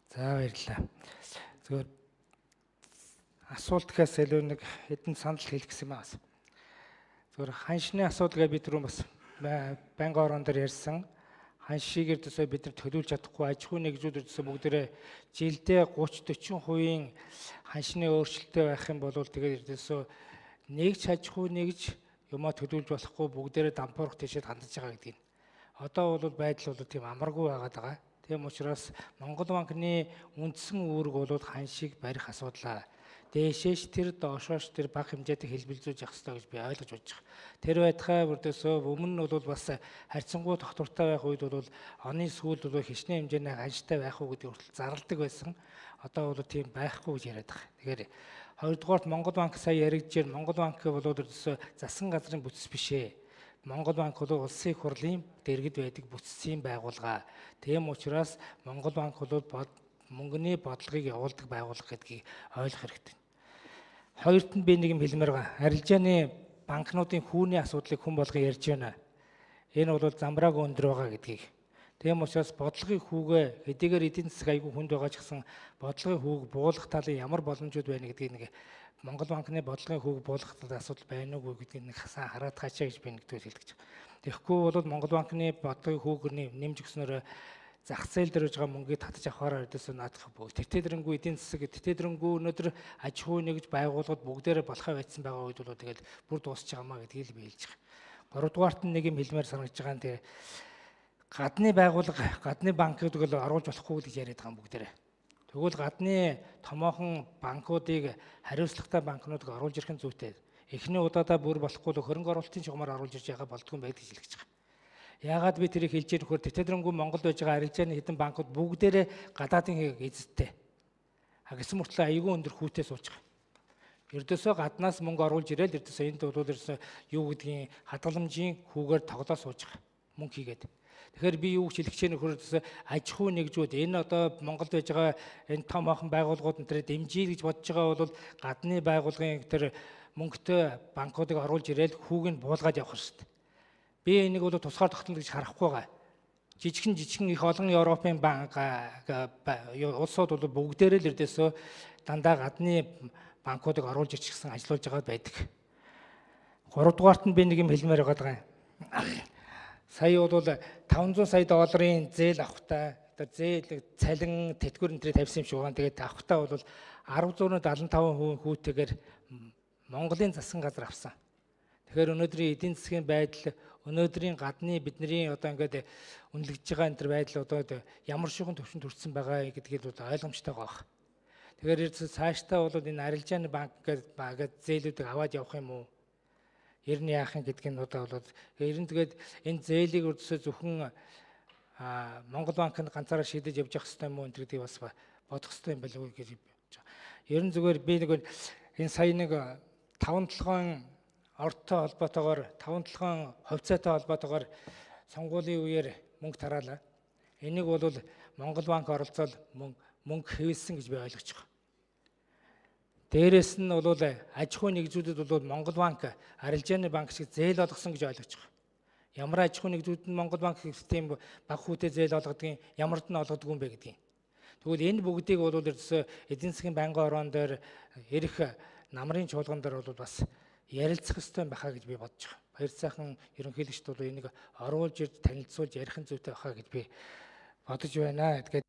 За, баярлалаа. Зүгээр асуулт гэхээс илүү нэг хэдэн санал хэлэх гэсэн юм аа. Зүгээр ханшны асуудал гэж би түрүүн бас байнгын ороон дээр ярьсан. Ханшийг ердөөсөө бид нар төлөвлөж чадахгүй, аж ахуйн нэгжүүд ердөөсөө бүгдээрээ жилдээ 30 40% ханшны өөрчлөлттэй байх юм бол тэгээд ердөөсөө нэг ч аж ахуй нэгж юмаа төлөвлөж болохгүй, бүгдээрээ дампуурах тийшээ хандаж байгаа гэдгийг. Одоо бол байдал бол тийм амаргүй байгаад байгаа. Тийм учраас Монгол банкны үндсэн үүрэг бол ханшийг барих асуудлаа. Дээшээш тэр, доошоош тэр бага хэмжээтэй хэлбэлзүүлж явах ёстой гэж би ойлгож бодож байгаа. Тэр байтугай бүрдээсөө өмнө нь бол бас харьцангуй тогтвортой байх үед бол оны сүүлд бол хичнээн хэмжээний ханштай байх уу гэдэг хүртэл зарладаг байсан. Одоо бол тийм байхгүй гэж яриад байгаа. Тэгэхээр хоёрдугаарт Монгол банк сая яригджээр Монгол банк бол ердөөсөө засгийн газрын бүтц биш ээ. Монгол банк бол улсын их хурлын дэргэд байдаг бүтцийн байгууллага. Тийм учраас Монгол банк бол мөнгөний бодлогыг явуулдаг байгууллага гэдгийг ойлгох хэрэгтэй. Хоёрт нь би нэг юм хэлмээр байгаа. Арилжааны банкнуудын хүүний асуудлыг хүн болгон ярьж байна. Энэ бол замбрааг өндөр байгаа гэдгийг. Тийм учраас бодлогын хүүгээ хэдийгээр эдийн засаг айгүй хүнд байгаа ч гэсэн бодлогын хүүг буулгах талын ямар боломжууд байна гэдгийг нэг Монгол банкны бодлогын хүүг буулгах талын асуудал байна уугүй гэдгийг нэг сайн хараад хаачаа гэж би нэгдүгээр хэлдэг. Тэгэхгүй бол Монгол банкны бодлогын хүүг нэмж өгснөөр зах зээл дээр байгаа мөнгийг татаж авахаараа ердөөсөө наадах бүх. Тэтгэдрэнгүү эдийн засаг, тэтгэдрэнгүү өнөөдөр аж ахуй нэгж байгууллагууд бүгдээрээ болохоо байцсан байгаа үед бол тэгэл бүр дуусч байгаа маа гэдгийг л би хэлж байгаа. Гуравдугаарт нь нэг юм хэлмээр санагдаж байгаа нь тэгээ гадны байгууллага, гадны банкудыг л оруулж болохгүй гэж яриад байгаа юм бүгдээрээ. Тэгвэл гадны томоохон банкуудыг, хариуцлагатай банкнуудыг оруулж ирэх нь зүйтэй. Эхний удаадаа бүр болохгүй л хөрөнгө оруулалтын чугмаар оруулж ирж байгаа болдгүй юм байдаг гэж хэлж байгаа. Яагаад би тэрийг хэлж байгаа нөхөр тэтгэдрэнгүү Монголд байж байгаа арилжааны хэдэн банкуд бүгдээрээ гадаадын эзэдтэй. А гэсэн мөртлөө айгүй өндөр хүүтэй сууж байгаа. Ердөөсөө гаднаас мөнгө оруулж ирээл ердөөсөө энд бол ердөөсөө юу гэдгийг хадгаламжийн хүүгээр тоглоо сууж байгаа. Мөнгө хийгээд. Тэгэхээр би юу гэж хэлэх гэж нөхөр ердөөсөө аж ахуй нэгжүүд энэ одоо Монголд байж байгаа энэ том охин байгууллагууд энэ дэмжиж гэж бодож байгаа бол гадны байгууллагын тэр мөнгөтэй банкуудыг оруулж ирээл хүүг нь буулгаад явах хэрэгтэй. Би энийг бол тусгаар тогтнол гэж харахгүй байгаа. Жижигхэн их олон Европын банк улсууд бол бүгдээрээ л ердөөсөө дандаа гадны банкуудыг оруулж ирчихсэн ажиллуулж байгаа байдаг. Гуравдугаарт нь би нэг юм хэлмээр байгаа. Сая бол 500 сая долларын зээл авахтаа одоо зээл цалин тэтгэвэр энэ тавьсан юм шиг байгаа. Тэгээд авахтаа бол 1075% хүүтэйгээр Монголын засгийн газар авсан. Тэгэхээр өнөөдрийн эдийн засгийн байдал, өнөөдрийн гадны бидний одоо ингээд үнэлэгдэж байгаа энэ төр байдал одоо ямар шугам төвшөнд хүрсэн байгаа гэдгийг бол ойлгомжтой байгаа. Тэгэхээр цаашдаа бол энэ арилжааны банк гэдэг зээлүүдийг аваад явах юм уу? Ер нь яах юм гэдгийг нь одоо бол ер нь тэгээд энэ зээлийг өрдсөө зөвхөн Монгол банкнд ганцаараа шийдэж явж явах хэрэгтэй юм уу энэ гэдгийг бас бодох хэрэгтэй юм болов уу гэж бодож байгаа. Ер нь зүгээр би нэг энэ сая нэг 5 толгойн ордтой холбоотойгоор 5 толгойн хувьцаатай холбоотойгоор сонгуулийн үеэр мөнгө тараалаа. Энийг бол Монгол банк оролцоод мөнгө хэвэлсэн гэж би ойлгож байгаа. Дээрээс нь бол аж ахуйн нэгжүүдэд бол Монгол банк арилжааны банк шиг зээл олгосон гэж ойлгож байгаа. Ямар аж ахуйн нэгжүүд нь Монгол банк систем баг хүүтэй зээл олгодгийн, ямард нь олгодгүй юм бэ гэдгийг. Тэгвэл энэ бүгдийг бол ердөөсөө эдийн засгийн байнгын ороон дээр ирэх намрын чуулган дээр бол бас ярилцах ёстой байхаа гэж би бодож байгаа. Баяр сайхан ерөнхийлөгчд бол энийг оруулж ирж танилцуулж ярих нь зүйтэй байхаа гэж би бодож байна. Тэгээд